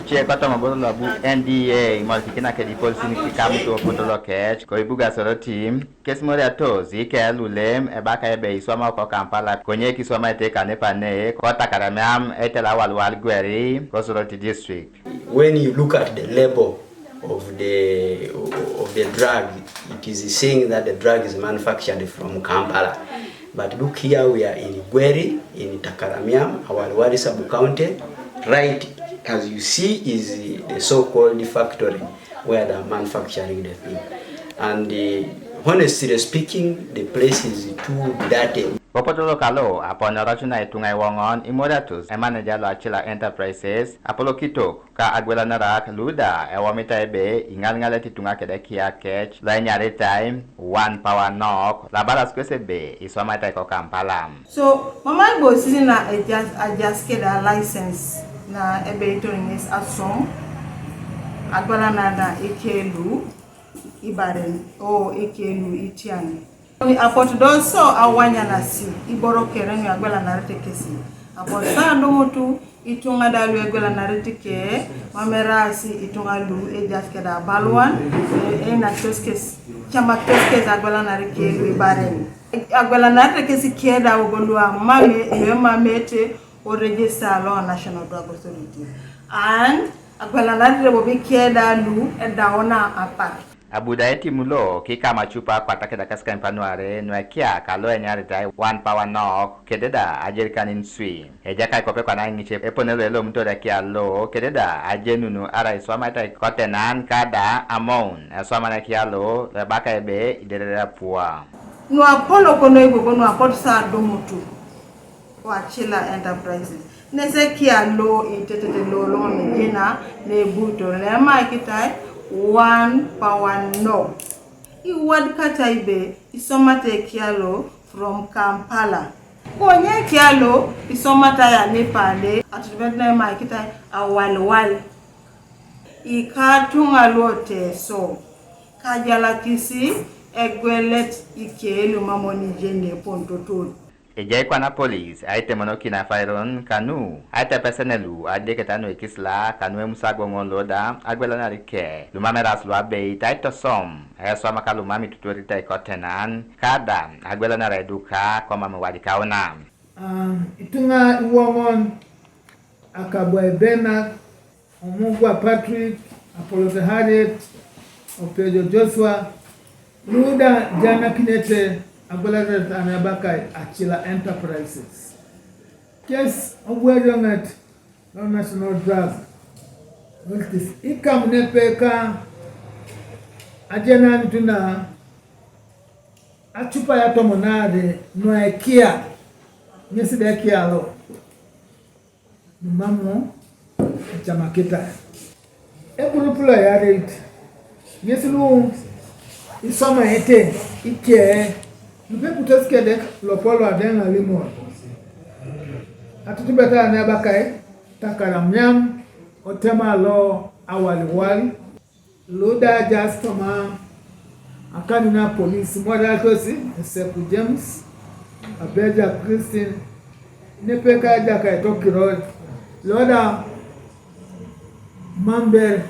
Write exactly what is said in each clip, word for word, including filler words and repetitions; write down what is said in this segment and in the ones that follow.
Cie kotoma boro lo abu N D A imorikikina kede ipolisin kikam tuo poto lokec ko ibuga Soroti. Kes mori atos ike lulem ebaka ebe iswama ko Kampala konye kiswama ete kanepa ne ko Takaramiam etela walwal gweri ko Soroti district. When you look at the label of the of the drug, it is saying that the drug is manufactured from Kampala. But look here, we are in Gweri, in Takaramiam, Awaliwali sub-county. Right, as you see, is the so-called factory where they are manufacturing the thing. And uh, honestly speaking, the place is too dirty. Kopotolo kalo apon racuna itunga iwoŋon imoratus emanager lo Achila Enterprises Apolo Kitok. Ka agwelanarak luda ewomita ebe iŋalŋalet ituŋa kede kiya kec lo enyaritai One Power Nok lo abalas kwesi ebe iswamaitai ko Kampala. So mama ibosis na ejas ajas keda license na ebe itor ŋes aswam agwelanarak na ekelu ibaren o ekelu itiani. Apotu do so awanyanasi iboro kere nu agwelanarete kesi. Apotu sa adumutu ituŋa da lu egwelanarete ke mamerasi ituŋa lu ejas keda abaluan, e- eina toskes camak toskes agwelanare ke lu ibaren. Agwelanarete kesi keda wogo lu amame lu emamete o register lo National Drug Authority. And agwelanarete bobi keda lu edauna apar. Abu da etimu lo kikama cupa kwatakeda kasikan panuare nuekia kalo enyaritai One Power Nok kede da ajerikanin swi. Ejakai kope kwana ŋice epone lo elomutor ekia lo kede da ajenunu arai iswamaitai kotenan kada amoun eswaman ekia lo lo ebaka ebe iderere apua. Nuapolo kono ibobo nuapot sa adumutu. Wachila Enterprises. Nesekia lo itetete lo lo mijina ne buto le maikitai One Power Nok. Iwad kata ibe isomate kia lo from Kampala. Konye kia lo isomata ya ne pale atutubet ne maikitai Awaliwali. Ikatuŋa luoteso kajalakisi egwelet ikelu mamon ijene pontotot. Ejai kwana polis aitemonokin afairon kanu aitepesene lu adeketa nu ekisila kanu emusago ŋol loda agwelanar ke lumameras luabeit aitosom eswamaka lumam itutuoritai kotenan kada agwelanar eduka komam iwadikauna. Ah, ituŋa iwoŋon Akabwai Bernard, Omugwa Patrick, Apolote Harriet, Opejo Joshua, luda janakinete agwelaret anabakai Achila Enterprises. Kes ogwerioŋet lo National Drug Authority ikam nepe ka ajenanit na acupa ya tomon are nuekia ŋesi da ekialo. Numamu ecamakitai. Egurup lo eareit ŋes lu isomaete ikee lupeputos kede lopo luadeŋ alimor atutubeta nebakai Takaramiam otema lo Awaliwal. Luda ajas toma akani na polis modaltosi Eseku James, Abeja Christine, nepeka ejaka etokiror loda mamber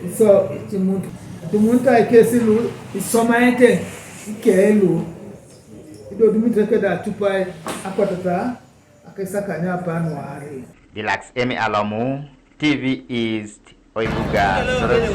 iso itimunta itimunta ikesi lu isomaete ikeilu idodumite keda acupai akwatata akesakani apanuari. Dilax Emi Alomu, T V East, Oibuga Soroti.